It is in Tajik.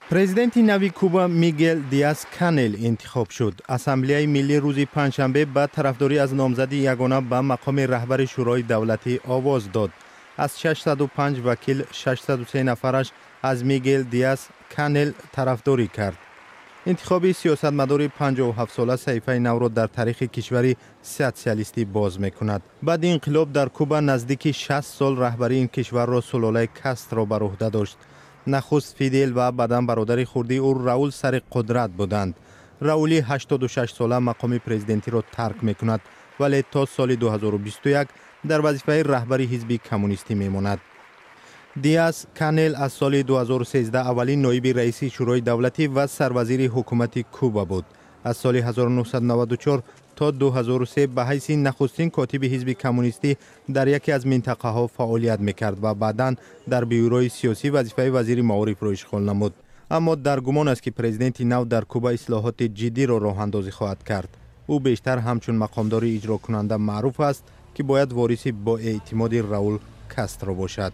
Президенти нави Куба Мигел Диас Канел интихоб шуд. Ассамблеяи миллӣ рӯзи панҷшанбе ба тарафдорӣ аз номзади ягона ба мақоми раҳбари Шӯрои давлатӣ овоз дод. Аз 605 вакил 603 нафараш аз Мигел Диас Канел тарафдорӣ кард. Интихоби сиёсатмадори 57-сола саҳифаи навро дар таърихи кишвари социалистӣ боз мекунад. Баъди инқилоб дар Куба наздики 60 сол раҳбарии ин кишварро сулолаи Кастро бар уҳда дошт. Нахуст Фидел ва баъдан бародари хурдии ӯ Раул сари қудрат буданд. Раули 86-сола мақоми президентиро тарк мекунад, вале то соли 2021 дар вазифаи раҳбари ҳизби коммунистӣ мемонад. Диас Канел аз соли 2013 аввалин ноиби раиси Шӯрои давлатӣ ва сарвазири ҳукумати Куба буд. Аз соли 1994 то 2003 ба ҳайси нахустин котиби ҳизби коммунистӣ дар яке аз минтақаҳо фаъолият мекард ва баъдан дар бюрои сиёсӣ вазифаи вазири маорифро ишғол намуд. Аммо дар гумон аст, ки президенти нав дар Куба ислоҳоти ҷиддиро роҳандозӣ хоҳад кард. Ӯ бештар ҳамчун мақомдори иҷрокунанда маъруф аст, ки бояд вориси боэътимоди Раул Кастро бошад.